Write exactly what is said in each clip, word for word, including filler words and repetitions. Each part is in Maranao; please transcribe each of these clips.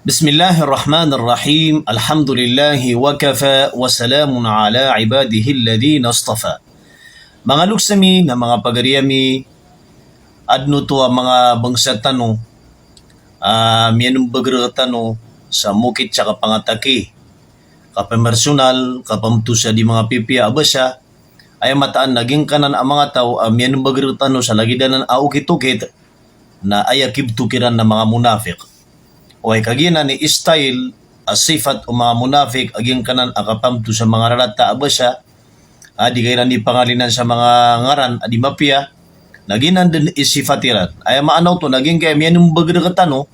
Bismillahir Rahmanir Rahim. Alhamdulillahi wa kafa wa salamun ala ibadihil ladhina istafa. Manga loks ami na manga pagari ami, adn oto a manga bangsa tano a miyanmbag rktano sa mokit sa kapangataki, kapamersonal, kapamto sa di manga pipiya a basa, aya mataan na giyangkanan a manga taw a miyanmbag rktano sa lagid anan a okit-okit, na aya kibto kiran na manga munafiq. Oway, kagiya nan i style a sifat o manga munafiq a giyangkanan a kapamto sa manga rarata a basa, a di ka iran di pangalinan sa manga ngaran a di mapiya, na giyanan dn i sifat iran. Aya maana oto na giyangkaya miyanmbag rktano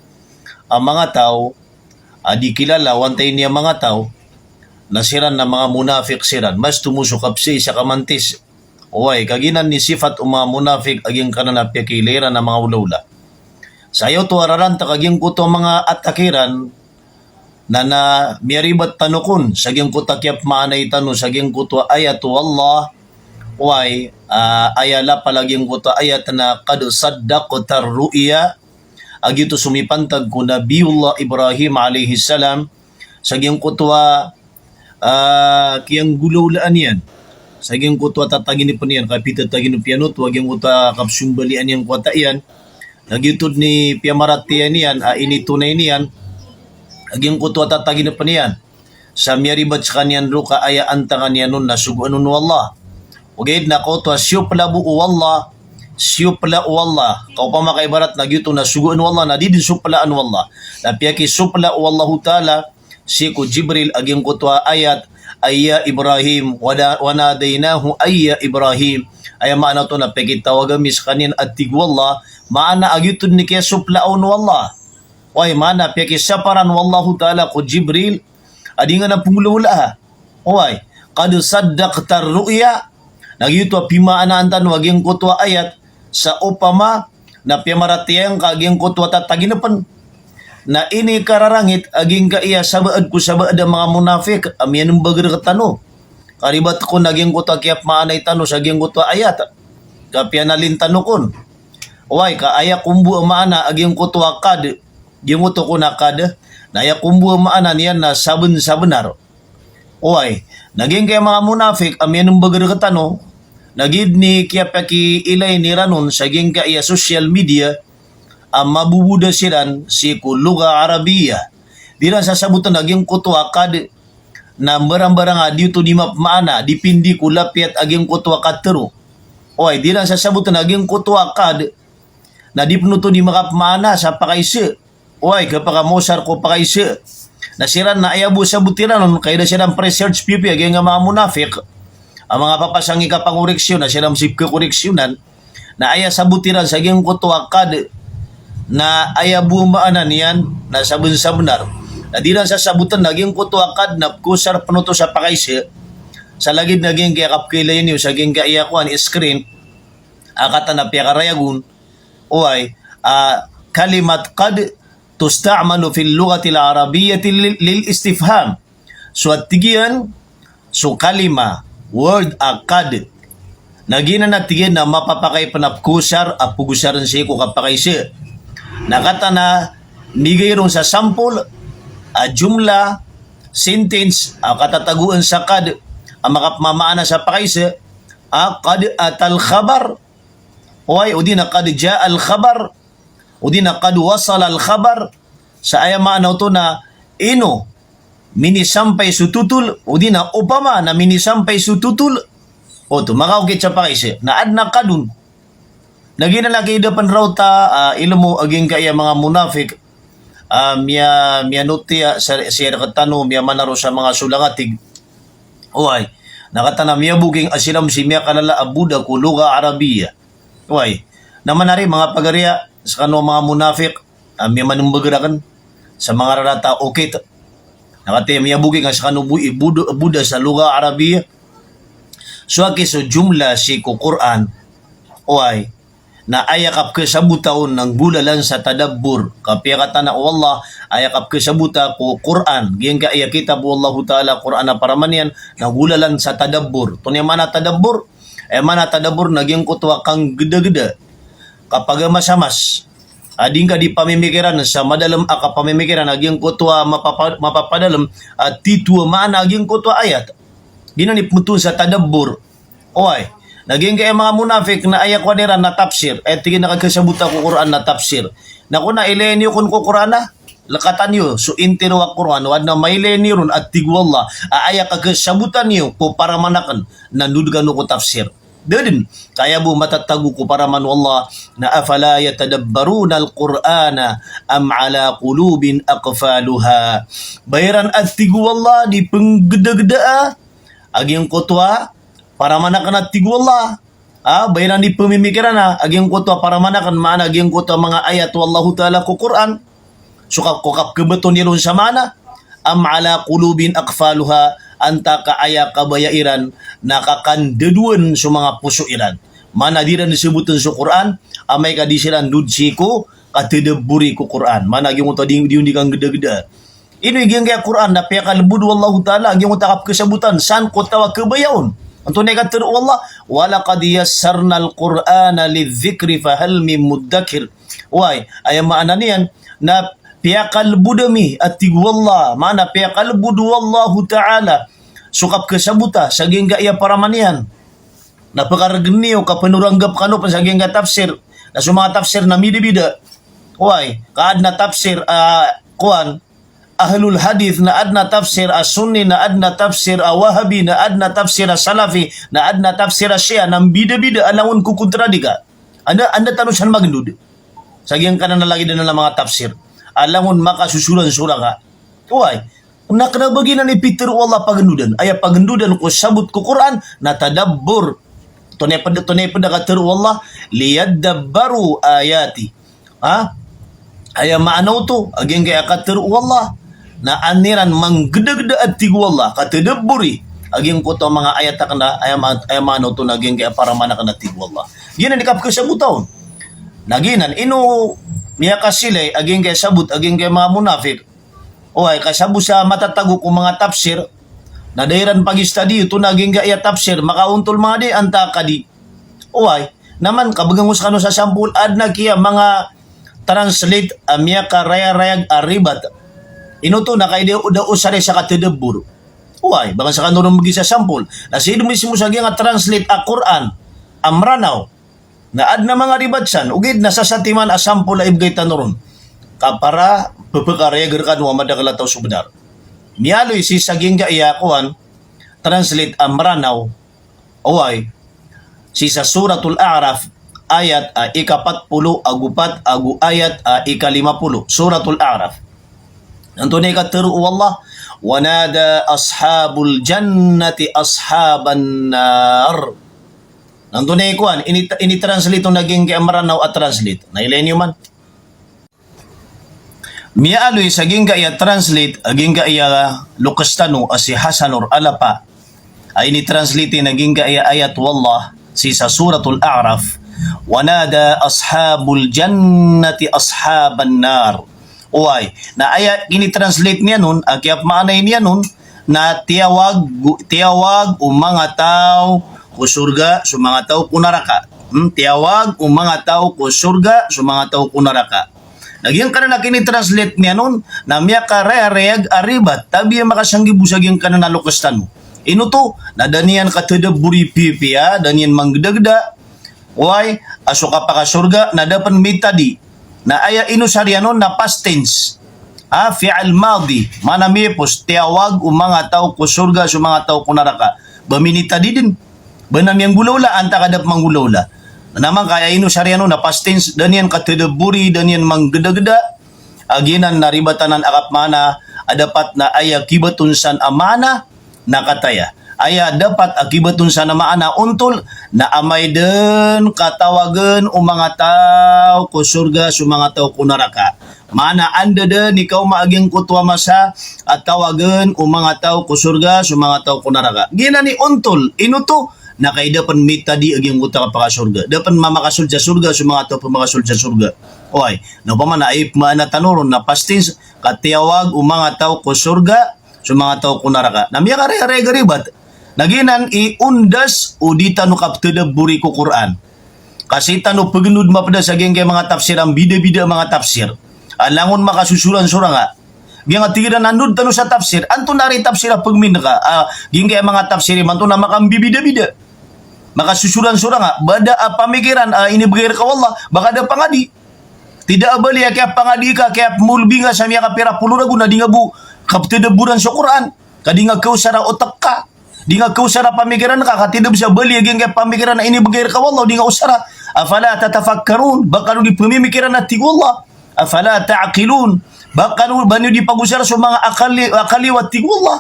a manga taw a di kilala o antai niyan manga taw, na siran na manga munafiq siran, mas tomo so kapsay sa kamantis. Oway, kagiya nan i sifat o manga munafiq a giyangkanan a piyakiilay iran a manga olaola. Sa aya oto a raranta ka giyangkoto a manga attack iran, na, na miyaribat tano kon sa giyangkoto a kiyapmaanai tano sa giyangkoto a ayat o Allah. Oway, ah, aya lapal a giyangkoto a ayat na qad saddaqtar ru'ya, a giyoto so mipantag ko Nabiyullah Ibrahim alayhis salam, sa giyangkoto a, ah, kiyanggolawlaan iyan, sa giyangkoto a tataginpn iyan, ka pithataginp iyan oto a giyangkoto a kapsombalian iyan ko wata iyan, na giyoto dn i piyamaratiyaya niyan a initonay niyan a giyangkoto a tataginpn iyan. Sa miyaribat skaniyan roo ka aya antangan iyan on na sogoan on o Allah. Ogaid na kaoto a siyopla bo o Allah, siyopla o Allah. Ka opama ka ibarat na giyoto na sogoan o Allah, na di dn soplaan o Allah. Na piyakisopla o Allahu Ta'ala sii ko Jibril a giyangkoto a ayat, "Ay ya Ibrahim, wa da-, wa nadaynahu ay ya Ibrahim." Aya maana oto na piyakitawag ami skaniyan a tig o Allah, maana a giyoto dn i kiyasopla on o Allah. Oway, maana piyakisaparan o Allahu Ta'ala ko Jibril a di ngka na pnggolawlaa. Oway, qad saddaqtar ru'ya. Na giyoto a pimaanaan tano a giyangkoto a ayat, sa opama na piyamaratiyaya ngka a giyangkoto a tataginpn, na inikararangit a giyangkaya sabaad ko sabaad a manga munafiq a miyanmbag rktano. Karibat kon a giyangkoto a kiyapmaanai tano sa giyangkoto a ayat, ka piyanalin tano kon. Oway, ka aya ko mbo a maana a giyangkoto a qad, giyangkoto kon a qad, na aya ko mbo a maana niyan na sabn-sabnar. Oway, na giyangkaya manga munafiq a miyanmbag rktano, na giya dn i kiyapakiilay iran on sa giyangkaya social media a maboboda siran sii ko lugha Arabiya. Di iran sasabotn a giyangkoto a qad na mbarangbarang a di oto di mapmaana, dipindi ko lapiyat a giyangkoto a katharo. Oway, di iran sasabotn a giyangkoto a qad na di pn oto di makapmaana sa pakaiza. Oway, kapakamaosar ko pakaiza. Na siran na aya bo sabot iran on, ka aya da siran pre-search piyapiya a giyangkaya manga munafiq a manga papasang i kapangoreksyon, na siran sii pkhakoreksyonan. Na aya sabot iran sa giyangkoto a qad na aya bo a maana niyan na sabn-sabnar. Na di iran sasabotn a giyangkoto a qad na pkhaosar pn oto sa pakaiza. Sa lagid na giyangkaya kapkhailay niyo sa giyangkaya kowan, screen, a katharo a piyakarayag on, oway, a kalimat qad tusta'malu fil lughatil arabiyyati lil, lil istifham. So a tig iyan, so kalima, word a qad, na giyanan a tig iyan na mapapakay pn a pkhaosar a pagosarn sii ko kapakaiza. Na katharo a migay ron sa sample a jumla, sentence a katatagoan sa qad a makapmamaana sa pakaiza, a qad atal khabar, oway, odi na qad ja'al khabar, odi na qad wasalal khabar, sa aya maana oto na ino minisampay so thotol, odi na opama na minisampay so thotol. Oto, makaokit sa pakaiza, na adn a qad on. Na giyanan a kaidapan raota a ilmo a giyangkaya manga munafiq a miya, miyanotiya sa, sii rktano, miyamana ron sa manga solangatig. Oway, na katharo a miyaboking a siran si miyakalala a boda ko lugha Arabiya. Oway, na manari manga pagariya, skano a manga munafiq a miyamanmbag rakn sa manga rarata a okit. Na katharo a miyaboking a skano bo i boda, boda sa lugha Arabiya. So aki so jumla sii ko Qur'an. Oway, na aya kapkhasabota on na nggolalan sa tadabbur. Ka piyakatharo o Allah, aya kapkhasabota ko Qur'an, giyangkaya kitab o Allahu Ta'ala, Qur'an a paraman iyan, na nggolalan sa tadabbur. Antonaa i maana tadabbur? Aya maana tadabbur na giyangkoto a kanggdagda, kapagamasamas. a di ngka di pamimikiran sa madalem a kapamimikiran a giyangkoto a mapapa-, mapapadalem a titho a maana a giyangkoto a ayat. Giyanan i pembetowan sa tadabbur. Oway. Na giyangkaya manga munafik na aya kowan iran na tafsir. Aya tig iran a kakhasabota ko Qur'an na tafsir. Na kona, ilaya niyo kon ko Qur'an a, lekatan iyo so intiro a Qur'an, o aden a mailaya niyo ron a tig o Allah a aya kakhasabota niyo ko paraman aken na ndod kano ko tafsir. Da den, ka aya bo matatago ko paraman o Allah na afala yatadabbarunal Qur'ana am ala qulubin aqfaluha. Ba iran a tig o Allah di penggedageda a giyangkoto a paraman aken a tig o Allah. A, ba iran di pemimikiran a giyangkoto a paraman aken, maana giyangkoto a manga ayat o Allahu Ta'ala ko Qur'an. So ka-, ko kapkebetowan iron sa maana, am ala qulubin aqfaluha, antaa ka aya kabaya iran na kakandadowan so manga poso iran. Maana di iran di seboten so Qur'an, amay ka di siran ndod sii ko katadabburi ko Qur'an. Maana giyangkoto a di, di, di kanggedageda. Ino i giyangkaya Qur'an na piyakalebod o Allahu Ta'ala a giyangkoto a kapkhasabotan san ko taw a kabaya on. Antonaa i katharo o Allah? Walaqad yassarnal Qur'ana lidhikri fahal min muddakir. Oway, aya maana niyan na piyakalebod ami a tig o Allah, maana piyakalebod o Allahu Ta'ala so kapkhasabota sa giyangkaya paraman iyan. Na pekaregeni iyo ka penoranggap kano pen sa giyangkaya tafsir. Na so manga tafsir na mbidabida. Oway, ka aden a tafsir a, kowan, Ahlul Hadith, na aden a tafsir a Sunni, na aden a tafsir a Wahabi, na aden a tafsir a Salafi, na aden a tafsir a Shia, na mbidabida a langon ko kontradika. Anda, anda tano san magendod sa giyangkanan a lagid anan a manga tafsir a langon makasosoran so raka. Oway, na kena ba giyanan i pitharo o Allah pagendodan. Aya pagendodan ko sabot ko Qur'an na tadabbur. Antonaa i ped-, antonaa i ped a katharo o Allah, liyadabbaru ayati. Ha? Aya maana oto a giyangkaya katharo o Allah na an iran manggedageda a tig o Allah, katadabburi a giyangkoto a manga ayat aken a, aya ma-, aya maana oto na giyangkaya paraman aken a tig o Allah. Giyanan i kapkhasabota on. Na giyanan, ino miyakasilay a giyangkaya sabot a giyangkaya manga munafik. Oway, ka sabot sa matatago ko manga tafsir, na da iran pagistadi oto na giyangkaya tafsir, makaontol manga di, antaa ka di. Oway, na man, kabegan ko sekano sa sampol, aden a kiya manga translate a miyakarayarayag a ribat. Ino oto na kay da, da osari sa katadabbur. Oway, began sekano ron begi sa sampol. Na sii den mismo sa giyangkaya translate a Qur'an a Mranaw. Na aden a manga ribat san, ogaid na sasatiman a sampol a ibegay tano ron. Ka para pepekarayag rekano a madakel a taw so benar. Miyaaloy sii sa giyangkaya kowan, translate a Mranaw. Oway. Sii sa Suratul A'raf, ayat a ikapat polo ago pat ago ayat a ikalima polo. Suratul A'raf. Antonaa i katharo o Allah, "Wa nada ashabul jannati ashaban nar." Antonaa i kowan, ini, ini translate on a giyangkaya Mranaw a translate. Na ilay niyo man. Miyaaloy sa giyangkaya translate, a giyangkaya lokes tano a si Hasanor Alapa. A ini translate na giyangkaya ayat o Allah sii sa Suratul A'raf, "Wa nada ashabul jannati ashaban nar." Oway, na aya ini translate niyan on, a kiyapmaanay niyan on, na tiyawag, tiyawag o manga taw ko sorga so manga taw ko naraka. Hmm, tiyawag o manga taw ko sorga so manga taw ko naraka. Na giyangkanan a kinitranslate niyan on, na miyakarayarayag a ribat, tabiya makasanggibo sa giyangkanan a lokes tano. Ino oto, na da niyan katadabburi pipiya, da niyan manggedageda, oway, a so kapakasorga, na da pen mitadi. Na aya inosar iyan on na past tense. A, fi'il madi, maana miyapos, tiyawag o manga taw ko sorga so manga taw ko naraka. Ba minitadi den. Ba na miyanggolawla, antaa ka da pen manggolawla. Na mangkaya inosar iyan on na past tense, da niyan katadabburi, da niyan manggedageda. A giyanan na ribat anan a kapmaana, a dapat na aya kibat on san a maana, na kataya. Aya dapat a kibat on san a maana ontol, na amay den katawagen o manga taw ko sorga so manga taw ko naraka. Maana anda den i kaoma a giyangkoto a masa a tawagen o manga taw ko sorga so manga taw ko naraka. Giyanan i ontol, ino oto, na kay da pen mitadi a giyangkoto a kapakasorga. Da pen mamakasold sa sorga so manga taw pemakasold sa sorga. Oway, na opama na aya ipmaana tano ron na past tense, ka tiyawag o manga taw ko sorga so manga taw ko naraka. Na miyakarayarayag a ribat. Na giyanan i ondas o di tano kaptadabburi ko Qur'an. a sii tano pegn o di mapeda sa giyangkaya manga tafsir a mbidabida a manga tafsir. A langon makasosoran so ranga. Giyangkaya tig iran a nod tano sa tafsir. Antonaa i tafsir a pegmin ka? A, giyangkaya manga tafsir imanto na makambibidabida. Makasosoran so ranga. Ba da a pamikiran a inibegay rka o Allah. Ba ka da pangadi. Tida a bali a kiyapangadi ka, kiyapmolbi nga sa miyakapira polo ragon na di nga bo kaptadaboran so Qur'an. Ka di nga kaosara otak ka. Di nga kaosara pamikiran ka, ka tida bo sa bali a giyangkaya pamikiran a inibegay rka o Allah, di nga osara. Afala tatafakkarun, ba kano di pemimikiran a tig o Allah. Afala ta'qilun, ba kano, ba niyo di pagosara so manga akali-, akaliyo a tig o Allah.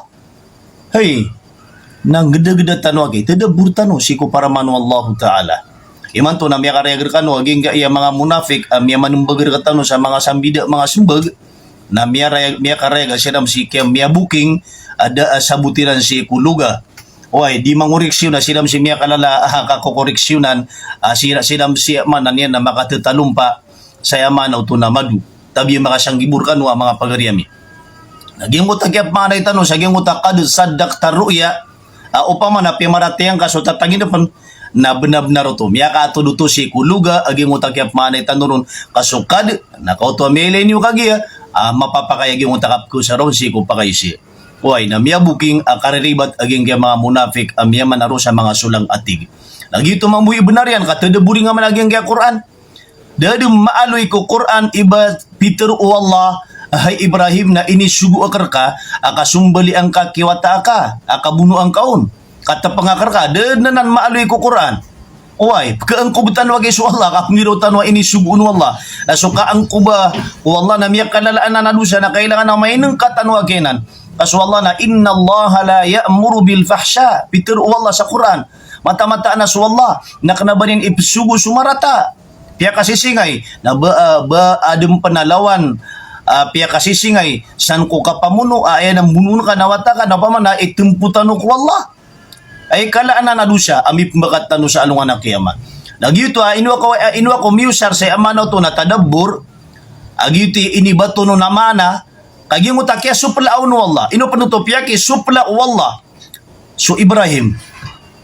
Hay, na nggedageda tano aki, tadabor tano sii ko paraman o Allahu Ta'ala. Imanto na miyakarayag rekano a giyangkaya manga munafik a miyamanembag rekatano sa manga sambida, manga sembag. Na miyarayag, miyakarayag a siran sii kiya miyaboking a da a sabot iran sii ko loga. Oway, di mangoreksyon a siran sii miyakalala a kakokoreksyonan a sira-, siran sii a maana niyan na makatetalompa sa aya maana oto na mado. Tabiya makasanggibor kano a manga pagari ami. Na giyangkoto a kiyapmaanay tano sa giyangkoto a qad saddaqta ru'ya. A, opama na piyamaratiyaya ngka so tatanginepen, na benar-benar oto. Miyakaatod oto sii ko loga a giyangkoto a kiyapmaanay tano ron. Ka so qad, na kaoto a miyailay niyo kagiya a mapapakay a giyangkoto a kapekhaosara on sii ko pakaiza. Oway, na miyaboking a kariribat a giyangkaya manga munafik a miyamaana ron sa manga solang a tig. Na giyoto mambo i benar iyan, ka tadabori nga man a giyangkaya Qur'an. Da den maaloy ko Qur'an i ba pitero o Allah, hay Ibrahim, na inisogo akn rka a kasombali angka ki wata aka, a kabono angka on, katepeng akn rka. Da den anan maaloy ko Qur'an. Oway, pekaangkob tano aki so Allah, ka pengiraw tano a inisogo on o Allah. Na so kaangkoba o Allah na miyakalalaan a dosa na kailangan a mainengka tano aki anan. Ka so Allah na, "Innallaha la ya'muru bil fahsha." Pitero o Allah sa Qur'an. Mataan-mataan a so Allah na kena ba niyan ipesogo so marata. Piyakasisingay, na ba, ah, ba aden pen a lawan, ah, piyakasisingay, san ko kapamono, ah, aya na mbonoon ka na wata ka, na opama na itempo tano ko Allah. Ay kala anan a dosa a mipembakat tano sa alongan a kiyamat. Na giyoto, ah, ino ako, ah, ino ako miyosar sa aya maana oto na tadabbur, ah, giyoto i inibaton on a maana, ka giyangkoto a kiyasoplaa on o Allah. Ino pen oto piyakisopla o Allah so Ibrahim.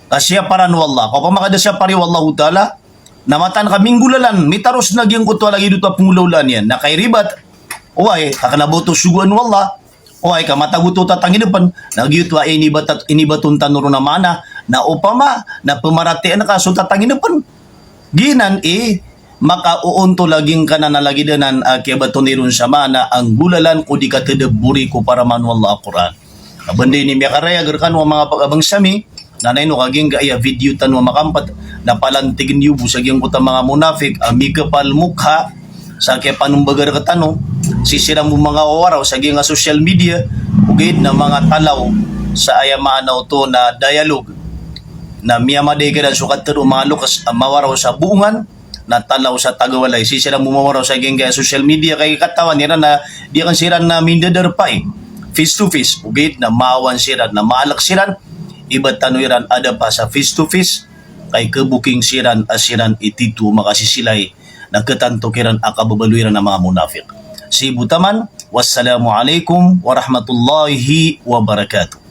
Ka siyaparan o Allah. Ka opama ka da siyapari o Allahu Ta'ala, na mataan ka minggolalan, mitaros na giyangkoto a lagid oto a pengolaolaan iyan. Na kairibat, oway, ka kena ba oto sogoan o Allah, oway, ka matago oto tatanginepen, na giyoto a inibatat-, inibaton tano ron a maana, na opama, na pemaratiyayaan ka so tatanginepen. Giyanan i, makaoonto lagid ngka nan a lagid anan a kiyabaton iron sa maana a nggolalan ko di katadabbori ko paraman o Allah a Qur'an. Ka banda ini miyakarayag rekano a manga pagabang sami, na ino ka giyangkaya video tano a makampet, na palantigen iyo bo sa giyangkoto a manga munafik a mikepal mokha sa kiyapanembaga rekatano, sii siran bo manga wawaraw sa giyangkaya social media, ogaid na manga talaw sa aya maana oto na dialogue. Na miyamadai kiran so katero manga lokes a mawaraw sa boongan, na talaw sa taga walay. Sii siran bo mawaraw sa giyangkaya social media, ka ikatawan iran na di aken siran na mindadarpa i face to face. Ogaid na maawan siran, na maalek siran, iba tano iran adapa sa face to face, ka ikeboking siran a siran i tito a makasisilay, na ketanto kiran a kababaloy iran a manga munafik. Sii bo taman, wassalamu alaikum warahmatullahi wabarakatuh.